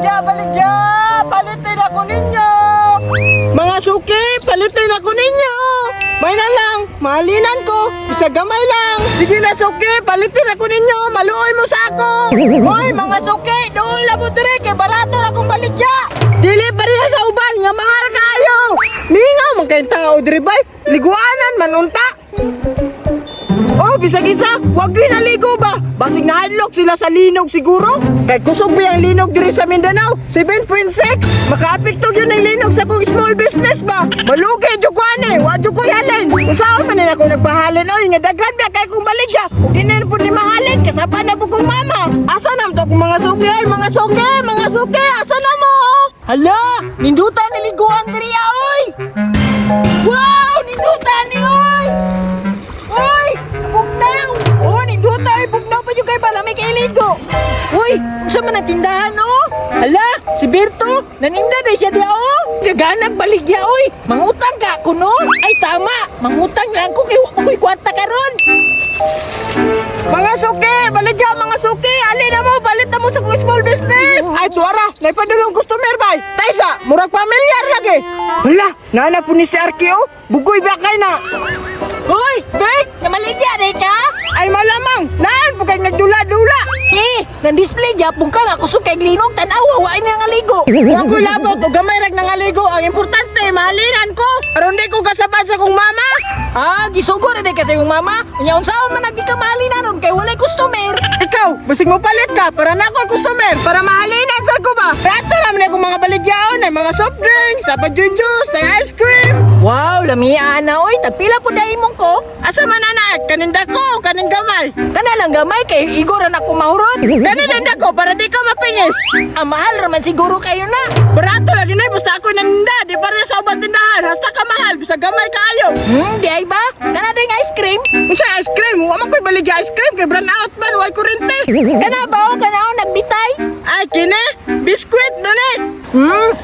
Baligya, baligya! Palitin ako ninyo! Mga suki, palitin ako ninyo! May na lang, mahalinan ko, isa gamay lang. Sige na suki, palitin ako ninyo, maluoy mo sa ako. Hoy, mga suki, doon na mo dire, kay barato ra akong baligya. Dili pareha sa uban, nga mahal kayo. Mingaw man kayong tao diri bay, liguanan man unta. Oh, bisag isa, wag gyud naligo ba? Basig na hadlok sila sa linog siguro. Kay kusog ba ang linog diri sa Mindanao? 7.6. Makaapekto gyud ang linog sa akong small business ba? Malugi jud ko ani, wa jud ko halin. Unsaon man nila ako nagpahalin oy, nga daghan ba kay kong baligya? Ug di na pud ni mahalin kasapa na pud kong mama. Asa na to akong mga suki ay, mga suki, mga suki, asa na mo? Hala, ninduta niliguan diri ah, oy. Wow, ninduta ni oy. Oy, bugnaw. Oh, ninduta ay bugnaw pa jud kay balami kay ligo. Uy, unsa man ang tindahan oh? Hala, si Berto, naninda day siya diha oh. Gaganag baligya oy. Mangutang ka kuno? Ay tama, mangutang lang ko kay wa ko'y kwarta karon. Mga suki, baligya mga suki, ali na mo, palit na mo sa kong small business. Ay, tuara, naipadulong customer bay. Taysa, murag pamilyar lagi. Hala, nana po ni si Arkeo, bugoy ba kay na? Hoy, Bert, namaligya day ka? Ay malamang, naan po kay nagdula-dula. Eh, nang-display gyapon ka nga kusog kay linog tan-awa wa ni nga ligo. Wa ko labot, o gamay rag nangaligo. Ang importante, mahalinan ko. Aron di ko kasabad sa kong mama. Ah, gisugo ra day ka sa imong mama. Unya unsaon man nagdi ka mahalinan kay walay customer. Ikaw, basig mo palit ka para na ako ang customer, para mahalinan sa ko ba? Rato naman akong mga baligyaon, ay mga soft drinks, dapat juice, ay ice cream. Wow, lamia na oy, tagpila po dai imong ko. Asa man ana, kaninda ko, kaning gamay. Kana lang gamay kay igor ra na ko mahurot. Kaninda ko para di ka mapingis. Ang mahal ra man siguro kayo na. Barato lagi na, basta ako naninda, di para sa ubang tindahan, hasta ka mahal, bisa gamay kaayo. Di ay ba? Kana day ice cream? Unsa ice cream? Wa man ko'y baligya ice cream kay brand out man, way kurente. Kana ba o kana o nagbitay? Ay kini, biskwit na ni.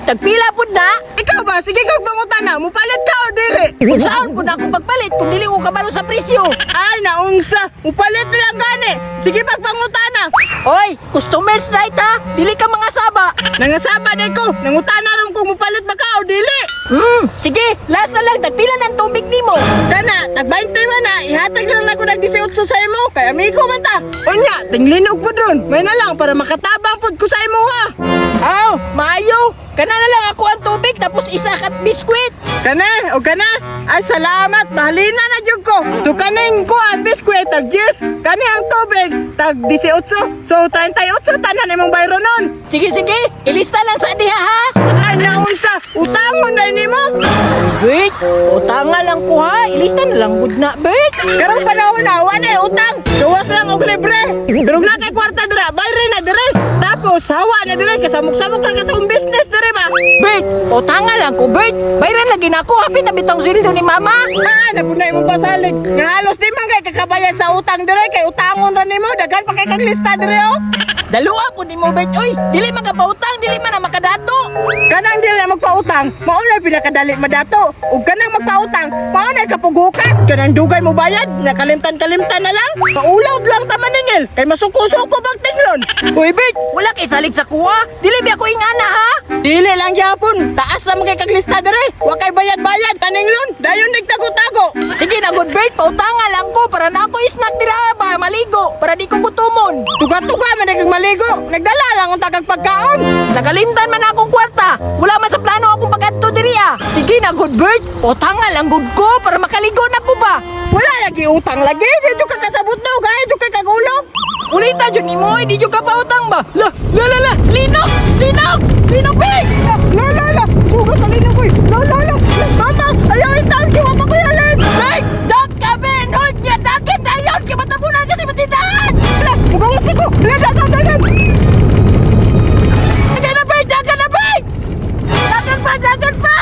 Tagpila pud na. Ikaw ba, sige kag bangutana, mupalit ka o dili? Unsaon pud ako pagpalit kung dili ko kabalo sa presyo? Ay naunsa, mupalit na lang gani. Sige pagpangutana. Oy, customers right ha. Dili ka mga saba. Nangasaba din ko, nangutana ron kung mupalit ba ka o dili. Sige, last na lang tagpila ng tubig nimo. Kana, tag 20 man na, ihatag na lang ako nag 18 sa imo, kay amigo man ta. Unya, tinglinog po dun, may na lang para makatabang pod ko sa imo ha. Aw, maayo. Kana na lang ako ang tubig tapos isa kat biskwit. Kana, o kana, ay salamat, mahalina na jud ko. To kaning kuan biskwit tag 10, kani ang tubig tag 18, so 38 tanan imong bayro nun. Sige, sige, ilista lang sa diha ha. Ay naunsa, utangon dai nimo. Bert, utanga lang ko ha. Ilista na lang gud na, Bert. Karong panahon na, wa na utang. Gawas lang og libre. Pero na kay kwarta dira, bayre na dire. Tapos hawa na dire kasamok-samok ra ka sa akong business dire ba. Bert, utanga lang ko, Bert. Bayran lagi na ako. Hapit na bitong sweldo ni mama. Ah, napuna imong pasalig. Nga halos di man kay kakabayad sa utang dire kay utangon ra nimo, daghan pa kay kag lista dire oh. Daluwa po ni mo, Bert. Uy, dili man ka pautang, dili man na makadato. Kanang dili na magpautang, mao na pinakadali madato. Ug kanang magpautang, mao na kapugukan. Kanang dugay mo bayad, nakalimtan-kalimtan na lang. Paulawd lang ta maningil, kay masuko-suko bag tinglon. Uy, Bert, wala kay salig sa kuha. Dili ba ako ingana ha? Dili lang gyapon, taas na kay kag lista dire. Wa kay bayad-bayad taninglon, dayon nagtago-tago. Sige na, good Bert, pautanga lang ko para na ako isnack dira ba, maligo, para di ko gutomon. Tuga-tuga man kag maligo, nagdala lang ang tagag pagkaon. Nakalimtan man akong kwarta. Wala man sa plano akong pag-adto diri ah. Sige na, good Bert, pautanga lang good ko para makaligo na ko ba. Wala lagi utang lagi, dito ka kasabot no, gaya dito kay kagulo. Ulita jud nimo, eh, di jud ka pautang ba? La, la, la, la, linog, linog, linog, Bert! La la la, sugat sa linog koy. La la la, mama, ayaw itaon kay wa pa ko yalin. Bert, dak ka, Ben! Hold niya, dakin dayon! Kaya matabunan kasi matindahan! La, mugawas ko. La dagan dagan. Dagan na, Bert! Dagan na, Bert! Dagan pa, dagan pa!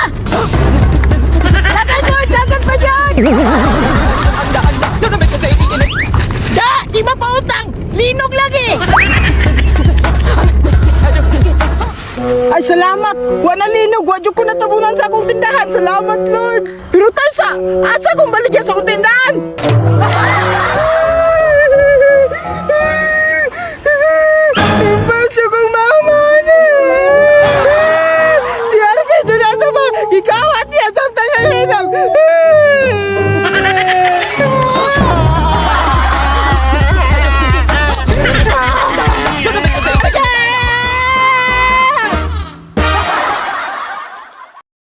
Dagan doon, dagan pa dyan! Da, di ba pautang? Linog lagi! Ay salamat. Wa na linog, wa jud ko natabunan sa akong tindahan. Salamat Lord. Pero taysa, asa kong baligya sa akong tindahan? Imbes kong mama ni. Hati samtang.